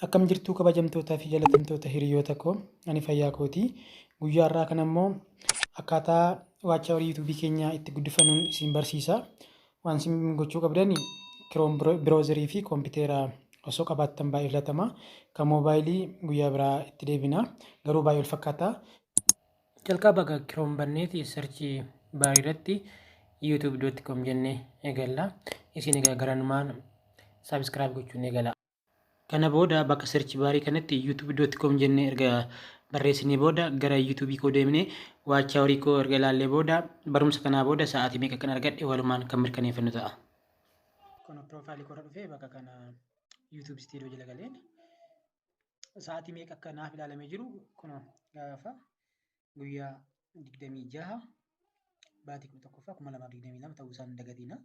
Akkam jirtuu kabajamtootaa fi jaalatamtoota hiriyoota koo? Ani fayyaa kooti. Guyyaa har'aa kana immoo akkaataa watch hourii YouTubeii keenya itti guddifannuun isin barsiisa. Waan isin gochuu qabdan, Chrome browserii fi koompiteera osoo qabaattan baay'ee filatama. Kan moobaayilii guyyaa biraa itti deebina. Garuu baay'ee wal fakkaata. Jalqaba egaa Chrome banneeti search barii irratti youtube.com jennee eegalla. Isin egaa garanumaan subscribe gochuun eegala. Kana booda bakka search barii kanatti youtube.com jennee erga barreessinee booda, gara YouTube koo deemnee watch hourii koo erga ilaallee booda, barumsa kanaa booda sa'aatii meeqa kan argadhe walumaan kan mirkaneeffannu ta'a. Kun profileii koorra dhufee bakka kana YouTube Studio jala galeen sa'aatii meeqa akka naaf ilaalamee jiru kun gaafa guyyaa 26 baatii 11ffaa 2022 ta'uu isaan dagatiina.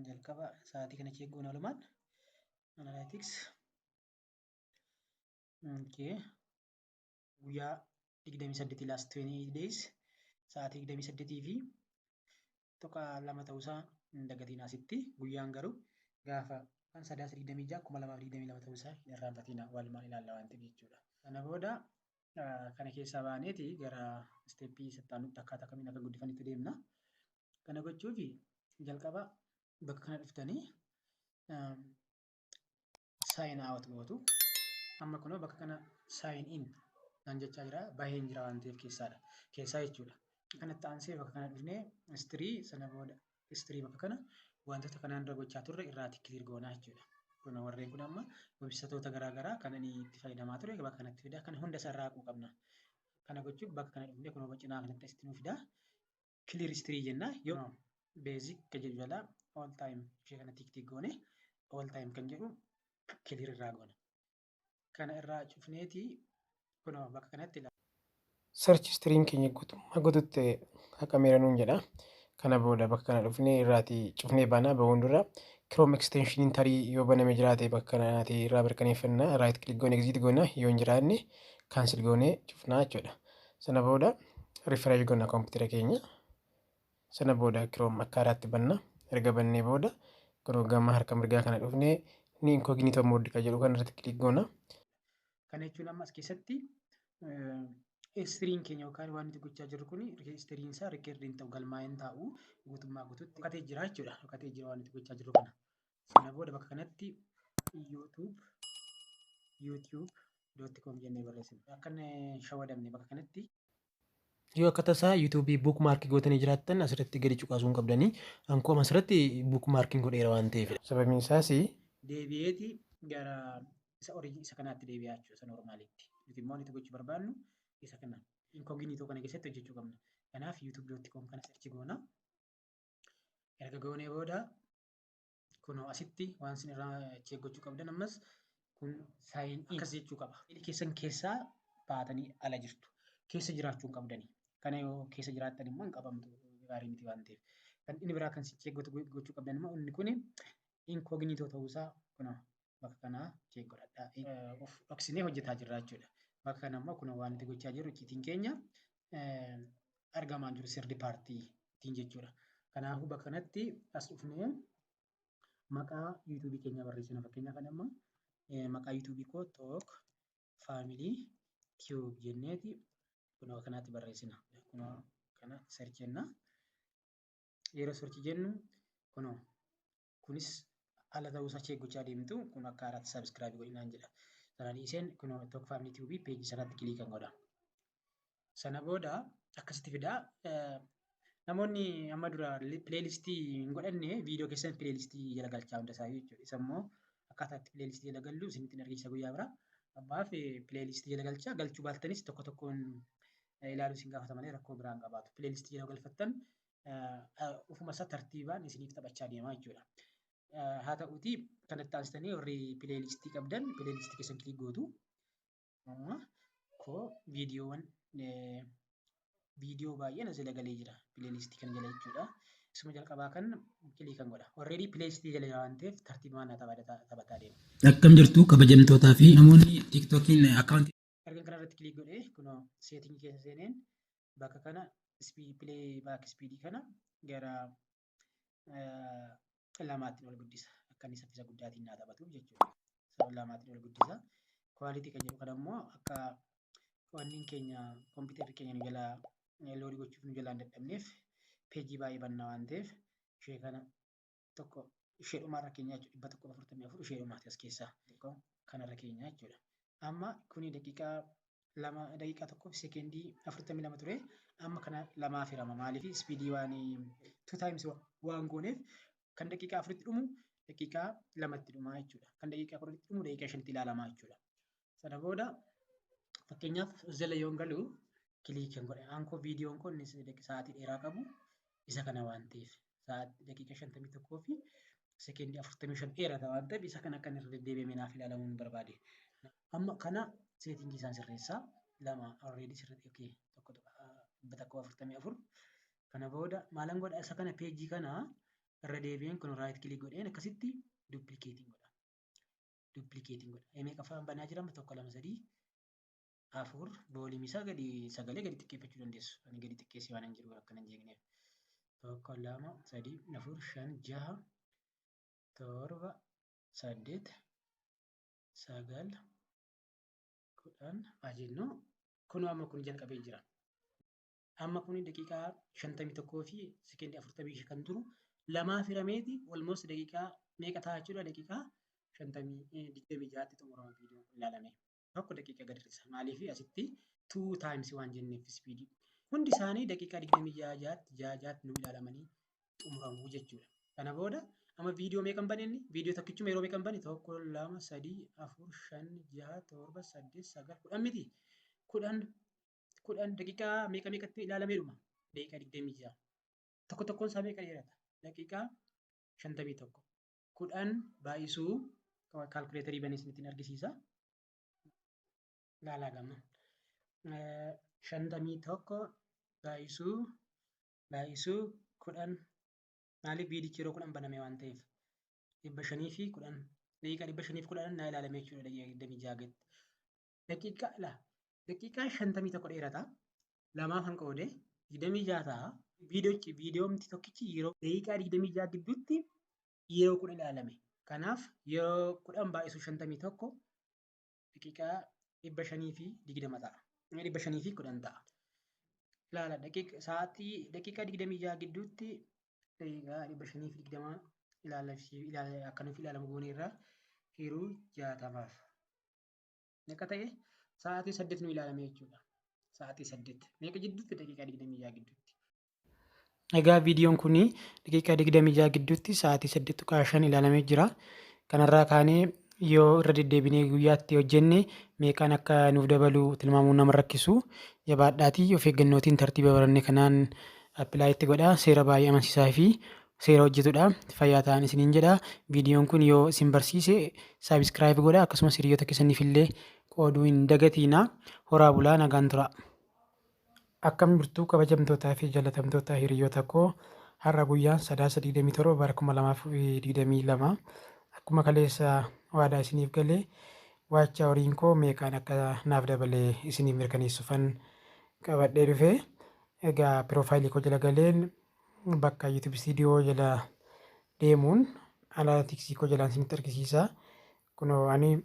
Jalqaba sa'aatii kana check goona walumaan. Analytics. Okay. Guyyaa 28, last 28 days, sa'aatii 28.2 ta'uusaa hin dagatiin asitti. Guyyaan garuu gaafa kan Sadaasa 26, 2022 ta'uusaa hin irraanfatina, walumaan ilaalla waan ta'eef jechuudha. Kana booda kana keessaa baaneeti gara stepii sattaanutti akkaataa kamiin akka guddifanitti deemna. Kana gochuuf jalqaba bakka kana dhuftanii sign out gootu. Amma kunoo bakka kana sign in naan jechaa jira, baheen jira waan ta'eef keessaadha. Keessaa jechuudha. Kanatti aansee bakka kana dhufnee history, sana booda history bakka kana wantoota kanaan dura gochaa turre irraati clear goonaa jechuudha. Kun warreen kun amma websiteoota garaagaraa kan inni itti fayyadamaa ture bakka kanatti fida. Kana hunda isaa irraa haquu qabna. Kana gochuuf bakka kana dhufnee kunoo cinaa kanatti asitti nu fida. Clear history jenna. Yoo basic kan jedhu jalaa all time ishee kana tick tick goone, all time kan jedhu clear irraa goona. Kana irraa cufneeti kunoo bakka kanatti ilaala. Search historyn keenya guutummaa guututti haqameera nuun jedha. Kana booda bakka kana dhufnee irraatii cufnee baana. Bahuun dura Chrome extensioniin tarii yoo baname jiraate bakka kanaati irraa mirkaneeffanna. Right click goone exit goona, yoo hin jiraanne cancel goonee cufnaa jechuudha. Sana booda refresh goona koompitara keenya. Sana booda Chrome akka haaraatti banna. Erga bannee booda kunoo gama harka mirgaa kana dhufnee ni incognito mode kan jedhu kana irratti click goona. Kana jechuun amma as keessatti historyn keenya yookaan waan nuti gochaa jirru kun historyn isaa recordiin ta'u galmaa'een taa'u guutummaa guututti dhokatee jira jechuudha. Dhokatee jira waan nuti gochaa jirru kana. Sana booda bakka kanatti youtube.com jennee barreessina. Akka inni shawadamne bakka kanatti. Yoo akka tasaa YouTubeii bookmarkii gootanii jiraattan asirratti gadi cuqaasuu hin qabdanii. Ankoo asirratti bookmarkiin godheera waan ta'eef. Sababiin isaas deebi'eeti gara isa origin isa kanaatti deebi'aa jechuudha, isa normalitti. Nuti immoo nuti gochuu barbaannu isa kana incognito kana keessatti hojjechuu qabna. Kanaaf youtube.com kana search goona. Erga goonee booda kunoo asitti waan isin irraa check gochuu qabdan ammas kun sign in akkas jechuu qaba. Keessan keessaa baatanii ala jirtu. Keessa jiraachuu hin qabdani. Kana yoo keessa jiraattan immoo hin qabamtu, gaarii miti waan ta'eef. Kan inni biraa kan isin check gochuu qabdan immoo inni kun incognito ta'uusaa kunoo bakka kanaa check godhadhaa. Of dhoksinee hojjetaa jirra jechuudha. Bakka kana immoo kunoo waan nuti gochaa jirru icciitiin keenya argamaa jiru third partyitiin jechuudha. Kanaafuu bakka kanatti as dhufnee maqaa YouTubeii keenya barreessina. Fakkeenyaaf ani amma maqaa YouTubeii koo Talk Family Tube jenneeti kunoo kanaatti barreessina. Kunoo kana search jenna. Yeroo search jennu kunoo kunis ala ta'uusaa check gochaa deemtu. Kun akka haaraatti subscribe godhinaan jedha. Sana dhiiseen kunoo Talk Family Tube pageii sanatti clickan godha. Sana booda akkasitti fidaa. Namoonni amma dura playlistii hin godhanne viidiyoo keessan playlistii jala galchaa hunda isaa jechuudha. Isa immoo akkaataa itti playlistii jala gallu isinitti argisiisa guyyaa biraa. Ammaaf playlistii jala galchaa, galchuu baaltanis tokko tokkoon ilaaluu isin gaafata malee rakkoo biraa hin qabaatu. Playlistii jala galfattan ufuma isaa tartiibaan isiniif taphachaa deema jechuudha. Haa ta'uutii kanatti aansitanii warri playlistii qabdan playlistii keessan click gootu. Amma koo viidiyoowwan viidiyoo baay'een as jala galee jira playlistii kana jala jechuudha. Isuma jalqabaa kan clickan godha. Already playlistii jala jira waan ta'eef tartiibaan taphataa deema. Akkam jirtu kabajamtootaa fi namoonni TikTokiin accountii. Ergan kana irratti click godhee kunoo settingii keessa seeneen bakka kana playback speedii kana gara lamaatti ol guddisa. Akka inni saffisa guddaatiin naa taphatuuf jechuudha. Sababa lamaatiin ol guddisa. Quality kan jedhu kana immoo akka wanni keenya, kompiitarri keenya nu jalaa load gochuuf nu jalaa hin dadhabneef, peejii baay'ee bannaa waan ta'eef, ishee kana tokko ishee dhumaarra keenya jechuudha. 144 ishee dhumaati as keessaa xiqqoo kanarra keenya jechuudha. Amma kuni daqiiqaa 2, daqiiqaa 1 fi sekeendii 42 ture. Amma kana lamaaf hirama. Maaliif? Speed waan two times waan gooneef, kan daqiiqaa 4tti dhumu daqiiqaa 2tti dhumaa jechuudha. Kan daqiiqaa 10tti dhumu daqiiqaa 5tti ilaalamaa jechuudha. Sana booda fakkeenyaaf jala yoon galu click kan godhe aankoo viidiyoon kun sa'aatii dheeraa qabu isa kana waan ta'eef, sa'aatii daqiiqaa 51 fi sekeendii 45 dheerata waan ta'eef, isa kana akka inni irra deddeebi'amee naaf ilaalamuu hin barbaade. Amma kana setting isaan sirreessaa, lama already sirrii, okay, 1.144. Kana booda maalan godha? Isa kana, peejii kana irra deebi'een kun right click godheen akkasitti duplicateiin godha. Duplicateiin godha. Meeqa afaan banaa jira? Tokko, lama, sadii, afur. Volume isaa gadi, sagalee gadi xiqqeeffachuu dandeessu. Ani gadi xiqqeessee waan hin jiru akkana hin jeeqneef. Tokko, lama, sadii, afur, shan, jaha, torba, saddeet, sagal, 10 haa jennu. Kun amma kun jalqabee jira. Amma kun daqiiqaa 51 fi sekeendii 45 kan turu lamaaf hirameeti almost daqiiqaa meeqa ta'a jechuudha? Daqiiqaa 50, 26tti xumurama viidiyoon kun ilaalame. Tokko daqiiqaa gadi hir'isa. Maaliif? Asitti two times waan jenneef speed. Hundi isaanii daqiiqaa 26 ja'atti ja'a ja'atti nu ilaalamanii xumuramuu jechuudha. Kana booda amma viidiyoo meeqan bane inni? Viidiyoo tokkichuma yeroo meeqan bane? Tokko, lama, sadii, afur, shan, jaha, torba, saddeet, sagal, 10 miti. 10, 10 daqiiqaa meeqa meeqatti ilaalamee dhuma? Daqiiqaa 26. Tokko tokkoon isaa meeqa dheerata? Daqiiqaa 51. 10 baay'isuu, calculator banee isinitti argisiisa. Ilaalaa gama. 51 baay'isuu 10, maaliif? Viidichi yeroo 10 baname waan ta'eef, 510, daqiiqaa 510 naa ilaalame jechuudha daqiiqaa 26 gatti. Daqiiqaa la daqiiqaa 51 dheerata. Lamaaf kan qoode 26 ta'a. Viidiyochi, viidiyoomti tokkichi yeroo daqiiqaa 26 gidduutti yeroo 10 ilaalame. Kanaaf yeroo 10 baay'isuu 51 daqiiqaa 520 ta'a. 510 ta'a. Ilaala, daqiiqa sa'aatii daqiiqaa 26 gidduutti daqiiqaa 520 ilaala akka nuuf ilaalamu goone irraa hiruu 60f. Meeqa ta'e? Sa'aatii 8 nu ilaalame jechuudha. Sa'aatii 8. Meeqa gidduutti? Daqiiqaa 26 gidduutti. Egaa viidiyoon kun daqiiqaa 26 gidduutti sa'aatii 8.5 ilaalamee jira. Kanarraa kaanee yoo irra deddeebinee guyyaatti hojjenne meeqaan akka nuuf dabalu tilmaamuun nama rakkisu. Jabaadhaatii of eeggannootiin tartiiba baranne kanaan apply itti godhaa. Seera baay'ee amansiisaa fi seera hojjetudha. Fayyaa ta'an isiniin jedha. Viidiyoon kun yoo isin barsiise subscribe godha, akkasumas hiriyoota keessaniif illee qooduu hin dagatiina. Horaa bulaa, nagaan tura. Akkam jirtu, kabajamtootaa fi jaalatamtoota hiriyoota koo? Har'a guyyaan Sadaasa 27 bara 2022. Akkuma kaleessa waadaa isiniif galee, watch houriin koo meeqaan akka naaf dabalee isiniif mirkaneessuufan qabadhee dhufe. Egaa profile koo jala galeen bakka YouTube Studio jala deemuun analytics koo jalaan isinitti argisiisa. Kunoo ani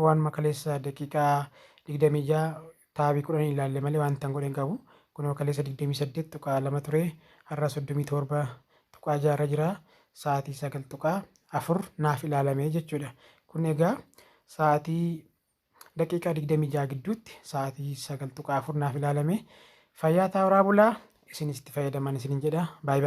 waan kaleessa daqiiqaa 26 tab 10 ilaalle malee waan tan godhe hin qabu. Kunoo kaleessa 28.2 ture, har'a 37.6 irra jira. Sa'aatii 9.4 naaf ilaalame jechuudha. Kun egaa sa'aatii daqiiqaa 26 gidduutti sa'aatii 9.4 naaf ilaalame. Fayyaa ta'aa, horaa bulaa, isinis itti fayyadaman isinin jedha. Baay'ee.